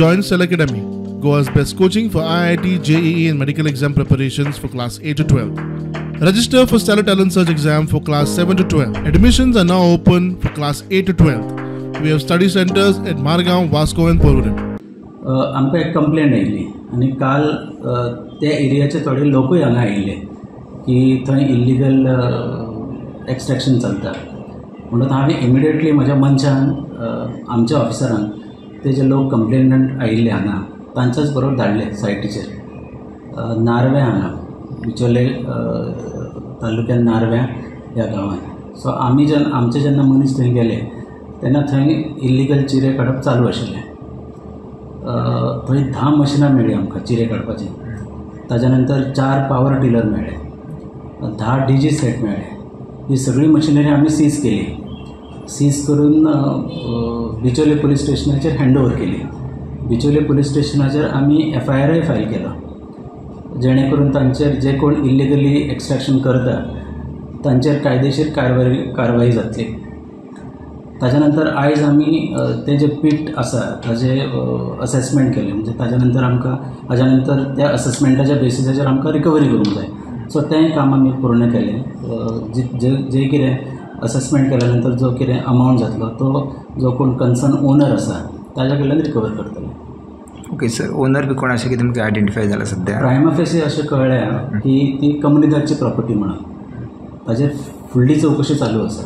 Join Stellar Academy, Goa's best coaching for IIT, JEE and medical exam preparations for class 8 to 12. Register for Stellar Talent Search exam for class 7 to 12. Admissions are now open for class 8 to 12. We have study centers at Margao, Vasco and Porvorim. आमकां एक complain आयिल्ली आनी काल त्या एरियाचे थोडे लोकूय हांगा आयिल्ले की थंय इल्लिगल एक्स्ट्रेक्शन चलता. म्हणून हांवें इमिडिएटली म्हज्या मनशान, आमच्या ऑफिसरान ते जे लोक कंप्लेनंट आयिल्ले हांगा तांच्याच बरोबर धाडले सायटीचेर. नार्व्यां हांगा बिचोले तालुक्यान नार्व्यां ह्या गांवांत. सो आमी जेन्ना आमचे जेन्ना मनीस थंय गेले तेन्ना थंय इल्लिगल चिरे काडप चालू आशिल्लें. थंय 10 मशिनां मेळ्ळीं आमकां चिरे काडपाची. ताज्या नंतर 4 पावर टिलर मेळ्ळे, 10 डीजी सेट मेळ्ळे. ही सगळी मशिनरी आमी सीज केली. सीज करून बिचोले पुलीस स्टेशनाचेर हँड ओवर केली. बिचोले पुलीस स्टेशनाचेर आमी एफआयआरय फायल केलो, जेणे करून तांचेर जे कोण इल्लिगली एक्स्ट्रेक्शन करता तांचेर कायदेशीर कारवाई जातली. ताज्या नंतर आयज आमी तें जें पीट आसा ताजें असेसमेंट केलें. म्हणजे ताज्या नंतर आमकां ताज्या नंतर त्या असेसमेंटाच्या बेसिसाचेर आमकां रिकवरी करूंक जाय. सो तें काम आमी पूर्ण केलें. जें कितें असेसमेंट केल्या नंतर जो कितें अमावंट जातलो तो जो कोण कन्सर्न ओनर आसा ताज्या कडल्यान रिकवर करतले. ओके सर, ओनर बी कोण अशें कितें तुमकां आयडेंटिफाय जाला सद्या? प्रायमा फेसी अशें कळ्ळें की ती कम्युनिदादची प्रॉपर्टी म्हणून. ताजेर फुडली चवकशी चालू आसा.